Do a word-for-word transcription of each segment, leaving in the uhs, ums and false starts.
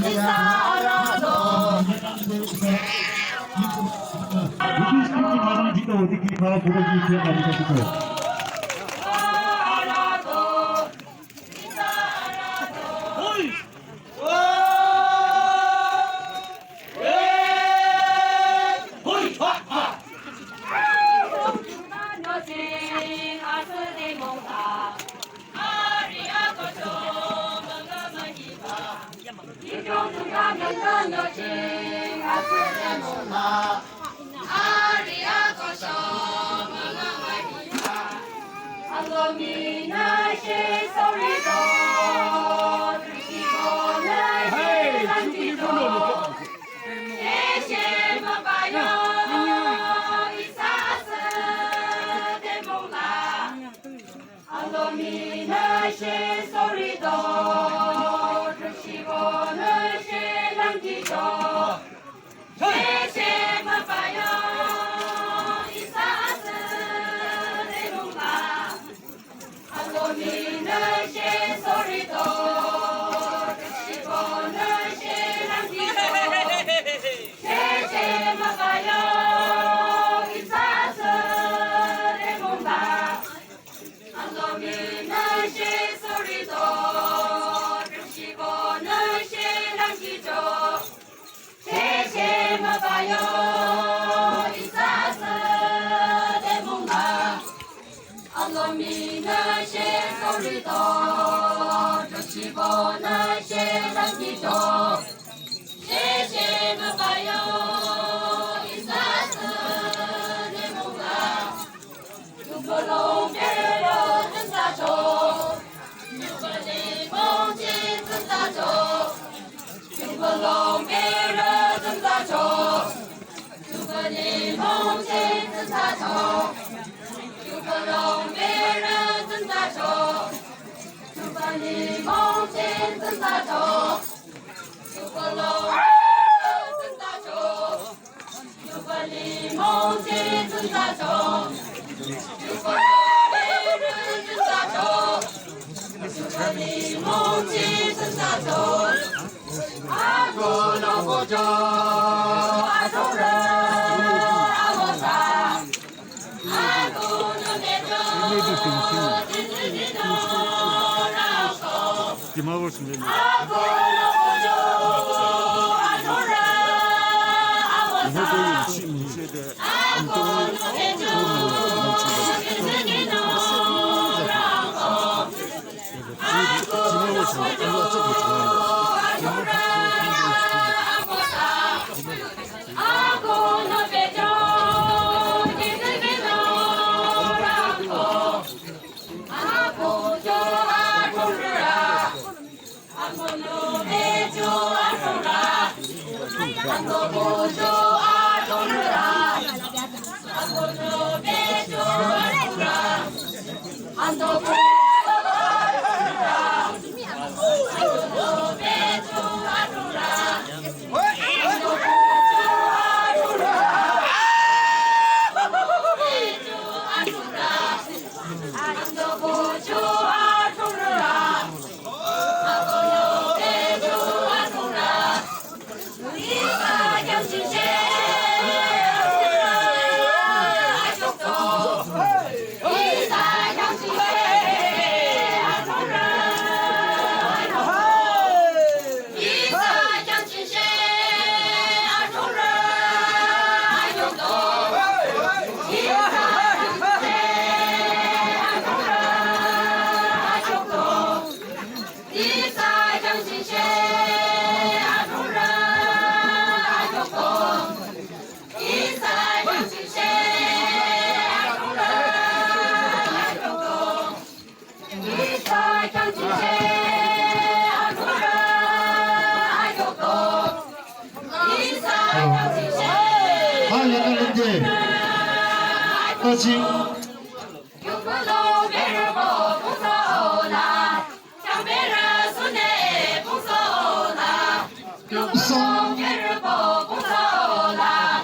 Isa,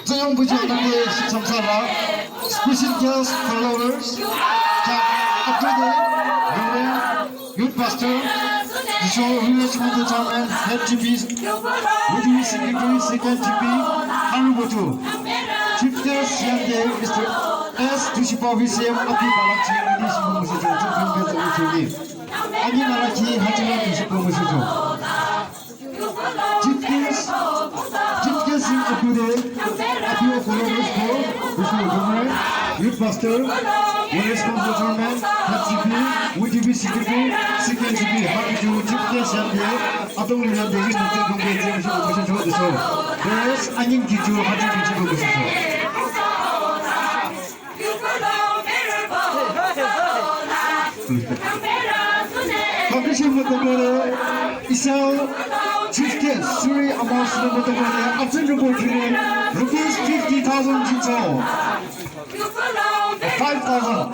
tsühyungpü ju nangde shiksamsala, special guest followers, Chah Abdul, Reverend, youth pastor, Diso Village Council Chairman, Head G P, Village Secretary, Second G P, Harubotu. Chief Guest yande Mister S Tushipa V C M api balakchi ngini shipu musucho, chief guest musucho ni. Ani nalaki hachila musucho musucho. Chief Guest, Chief Guest in api de, api of Colonel School, Mister Gomre, Youth Pastor, Village Council Chairman, H G P, V D P Secretary, C K G P, happy to Chief Guest yande, atong linyam de, yun nante kongke jim shi kongke shi chok de so. Yes, anyin kichu, hachi kichu kongke shi chok. Condition mutokore, isa chief guest, Sri Amar Sri mutokore, absent report, rupees fifty thousand jito. Five thousand.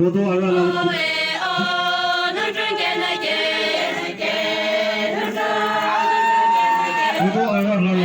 Dodo ara la. Dodo ara la.